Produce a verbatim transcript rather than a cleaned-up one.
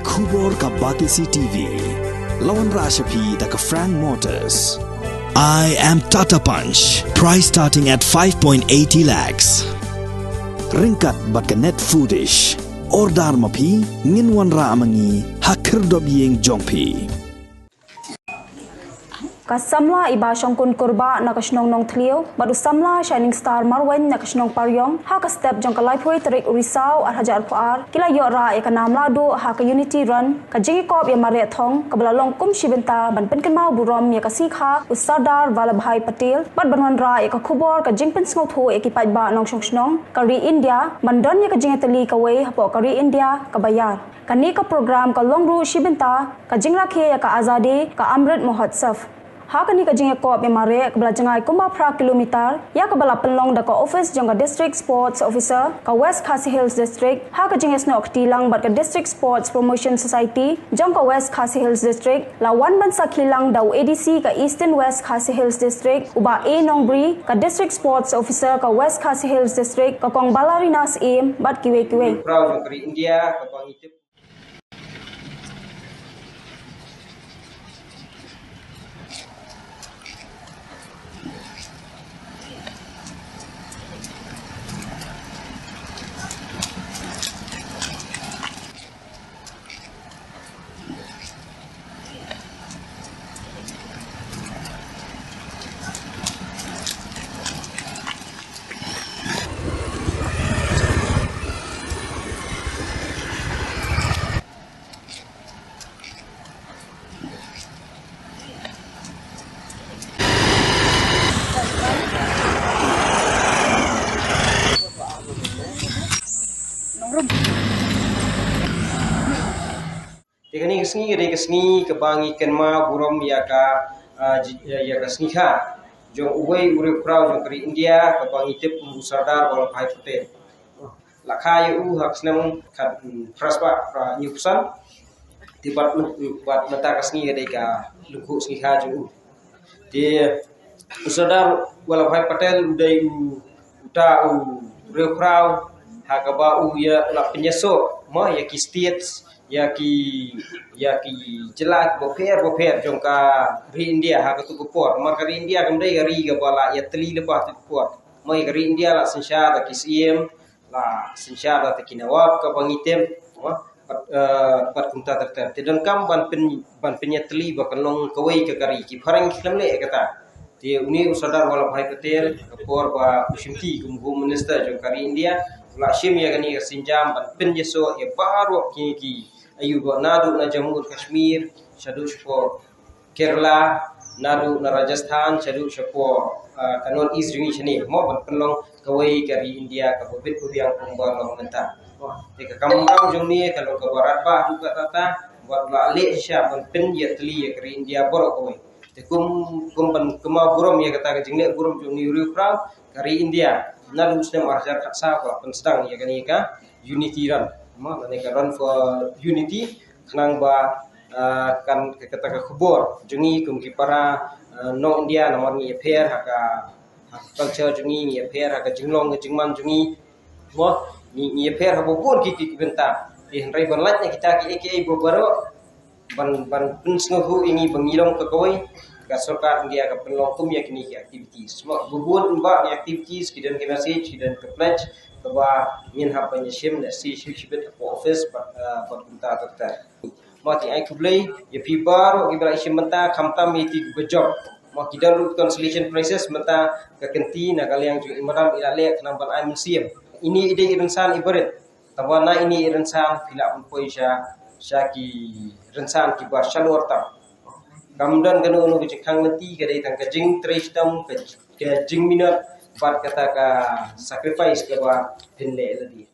Khubor ka Batesi T V. La wanrah sha phi da ka Frank Motors. I am Tata Punch. Price starting at five point eighty lakhs. Ryngkat bad ka Net Foodish. Order ma phi, ngin wanrah ma ngi ha khyrdop ïing jong phi. Ka samla i Bah Shongkun Kurbah na ka shnong Nongthliew bad u samla Shining Star Marwein na ka shnong Pariong, ha ka step jong ka laiphew tarik u Risaw ar hajar arphew ar, ki la ïoh rah ïa ka nam lahduh ha ka Unity Run, ka jingïakop ïa mareh thong kaba la long kum shi bynta ban pynkynmaw burom ïa ka sngikha u Sardar Vallabhbhai Patel bad ban wanrah ïa ka khubor ka jingpynsngewthuh ïa ki paidbah nongshong shnong ka ri India ban don ïa ka jingïatylli kawei hapoh ka ri India kaba ïar. Kane ka program ka long ruh shi bynta ka jingrakhe ïa ka Azadi ka Amrit Mahotsav. Ha kane ka jingïakop ïa mareh kaba la jngai kumba phra kilometer, ïa kaba la pynlong da ka office jong ka District Sports Officer ka West Khasi Hills District, ha ka jingïasnoh kti lang bad ka District Sports Promotion Society jong ka West Khasi Hills District, la wan ban sakhi lang da u A D C ka Eastern West Khasi Hills District, u Bah A Nongbri, ka District Sports Officer ka West Khasi Hills District, ka Kong Balarina Syiem bad kiwei kiwei. Proud jong ka ri India, ka bang itip. Te kane ka sngi ka dei ka sngi kaba ngi kynmaw burom ïa ka, ah, ji-, ïa ka sngikha jong uwei u riewkhraw jong ka ri India kaba ngi tip kum u Sardar Vallabhbhai Patel. La kha ïa u ha ka snem khat, mm, phra spah, phra hynñiew phew san. Te bad, mm, bad mynta ka sngi ka dei ka lyngkhuh sngikha jong u. Te u Sardar Vallabhbhai Patel u dei u, uta u riewkhraw ha kaba u ïa la pynïasoh mo ïa ki states, ïa ki, ïa ki jylla kiba pher ba pher jong ka ri India ha katu ka por. Namar ka ri India kam dei ka ri kaba la ïatylli lypa ha katu ka por. Mo ïa ka ri India la synshar da ki syiem, la synshar da ki nawab kaba ngi tip, mo, bad, eh, bad kumta ter ter. Te donkam ban pyn, ban pynïatylli ba kan long kawei ka ri, ki phareng ki khlem leh ïa kata. Te une u Sardar Vallabhbhai Patel, ka por ba u shimti kum Home Minister jong ka ri India, u la shim ïa kane ka sienjam ban pynïasoh ïa baroh kine ki, aïu ba naduh na Jammu and Kashmir shaduh shapoh Kerala, naduh na Rajasthan shaduh shapoh, ah, ka North East jong ngi shane, mo, ban pynlong kawei ka ri India kaba bit ba biang kumba long mynta. Mo, te ka kamram jong ngi ka long kaba radbah haduh katta katta, bad la leh shisha ban pynïatylli ïa ka ri India baroh kawei. Te kum, kum ban kynmaw burom ïa kata ka jingleh burom jong une u riewkhraw, ka ri India naduh u snem ar hajar khatsaw ka la pynsdang ïa kane ka Unity Run, mo, kane ka Run for Unity, khnang ba, ah, kan, ka, kata ka khubor jong ngi kum ki para, ah, nong India, namar ngi ïapher ha ka, ha ka culture jong ngi, ngi ïapher ha ka jinglong ka jingman jong ngi, mo, ngi, ngi ïapher ha ba bun ki, ki, ki bynta. Te hynrei ban lait na kita kiei kiei ba baroh, ban, ban pynsngewthuh ïa ngi ba ngi long ka kawei, ka sorkar India ka pynlong kum ïa kine ki activities. Mo, ba bun ba ki activities, ki don ki message, ki don ka pledge kaba ngin hap ban ïashim lehse shi, shibit hapoh office bad, ah, bad kumta ter ter. Mo, te ai khublei ïa phi baroh kiba la ïashim bynta, khamtam ïa ki ba jop. Mo, ki don ruh consolation prizes mynta, ka kynti na ka liang jong i madam i la leh khnang ban ai mynsiem. Ine i dei i rynsan ibarit. Tangba na ine i rynsan phi lah ban poi sha, sha ki rynsan kiba shalor tam. Kam don kano kano ka jingkhang lynti, ka dei tang ka jingtrei shitom, ka, ka jingminot bad kata ka sacrifice kaba phin leh lade.